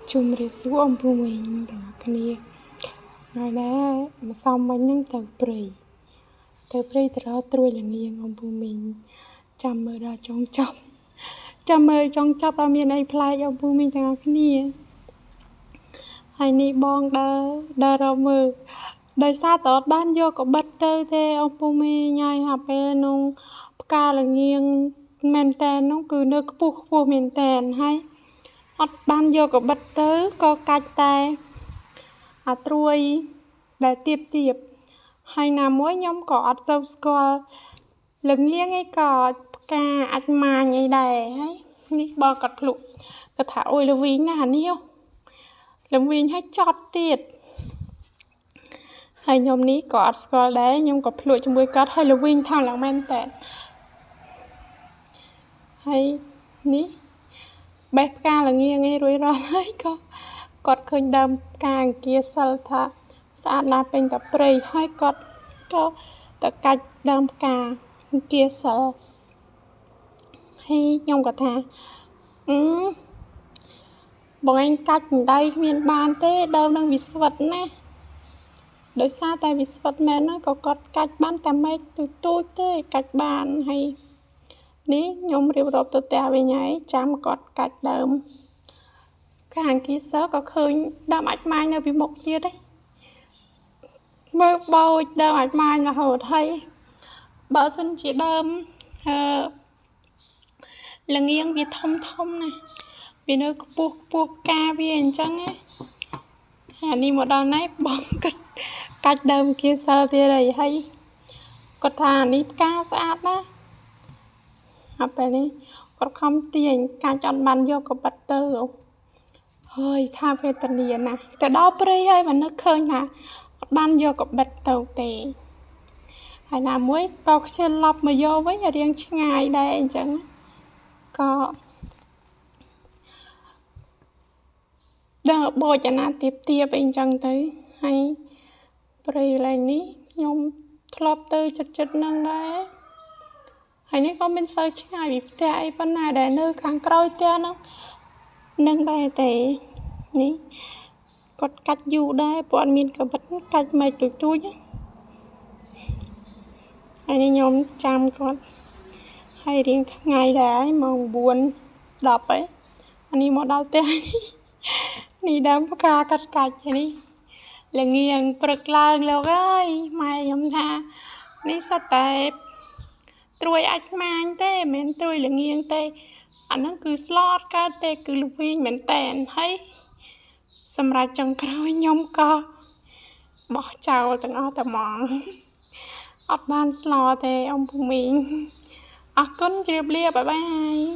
ជំរាបសួរអំពូមីងទាំងអស់គ្នាថ្ងៃនេះម្សិលមិញហ្នឹងទៅព្រៃទៅព្រៃទៅរកត្រួយល្ងៀងអំពូមីងចាំមើលដល់ចុងចប់ចាំមើលចុងចប់ដល់មានអីប្លែកអំពូមីងទាំងអស់គ្នាហើយនេះបងដើរដើររកមើលដោយសារតអត់បានយកកបិតទៅទេអំពូមីងហើយហាពេលនោះផ្កាល្ងៀងមែនតែននោះគឺនៅខ្ពស់ខ្ពស់មែនតែនហើយអត់បានយកកបិតទៅក៏កាច់តែអាត្រួយដែលទៀបទៀបហើយណាមួយខ្ញុំក៏អត់ទៅស្គាល់ល្ងៀងអីក៏ផ្កាអាចម៉ាញអីដែរហើយនេះបងគាត់ភ្លុកគាត់ថាអូយល្វីងណាស់អានេះល្វីងឲ្យចត់ទៀតហើយខ្ញុំនេះក៏អត់ស្គាល់ដែរខ្ញុំក៏ភ្លក់ជាមួយគាត់ហើយល្វីងថងឡើងមែនតើហើយនេះបេះផ្កាល្ងៀងឯរួចរាល់ហើយក៏គាត់ឃើញដើមផ្កាអង្គាសិលថាស្អាតណាស់ពេញតែព្រៃហើយគាត់ក៏ទៅកាច់ដើមផ្កាអង្គាសិលហើយខ្ញុំក៏ថាអឺបងឯងកាច់ដៃគ្មានបានទេដើមនឹងវាស្វិតណាស់ដោយសារតែវាស្វិតមែនណាក៏គាត់កាច់បានតែមែកទូចទូចទេកាច់បានហើយនេះខ្ញុំរៀបរាប់ទៅផ្ទះវិញហើយចាំគាត់កាច់ដើមខាងគីសក៏ឃើញដើមអាចម៉ាញនៅពីមុខទៀតឯងមើលបោចដើមអាចម៉ាញរហូតហើយបើសិនជាដើមអឺល្ងៀងវាធំធំណាស់វានៅខ្ពស់ខ្ពស់ផ្កាវាអញ្ចឹងណាហើយនេះមកដល់នេះបងគាត់កាច់ដើមគីសិលទៀតហើយហើយគាត់ថានេះផ្កាស្អាតណាស់ហើយពេលនេះគាត់ខំទាញកាច់អត់បានយកកបិតទៅហើយថាវេទនាណាស់ទៅដល់ព្រៃហើយមិននឹកឃើញថាអត់បានយកកបិតទៅទេហើយណាមួយក៏ខ្ជិលឡប់មកយកវិញរៀងឆ្ងាយដែរអញ្ចឹងក៏ដើរបោចអាណាទៀបទៀបអីអញ្ចឹងទៅហើយព្រៃកន្លែងនេះខ្ញុំធ្លាប់ទៅចិត្តចិត្តនឹងដែរហើយនេះក៏មិនសូវឆ្ងាយពីផ្ទះអីប៉ុណ្ណាដែលនៅខាងក្រោយផ្ទះហ្នឹងនឹងដែរទេនេះគាត់កាច់យូរដែរព្រោះអត់មានកបិតកាច់មកទូចទូចហើយនេះខ្ញុំចាំគាត់ហើយរៀងថ្ងៃដែរម៉ោង9 10ហើយអានេះមកដល់ផ្ទះនេះដើមផ្កាកាត់កាច់នេះល្ងៀងព្រឹកឡើងលោកអើយម៉ែខ្ញុំថានេះសុទ្ធតែត្រួយអាចម៉ាញទេមិនមែនត្រួយល្ងៀងទេអាហ្នឹងគឺស្លអត់កើតទេគឺល្វីងមែនតែនហើយសម្រាប់ចុងក្រោយខ្ញុំក៏បោះចោលទាំងអស់តែហ្មងអត់បានស្លទេអំពូមីងអរគុណជម្រាបលាបាយបាយ។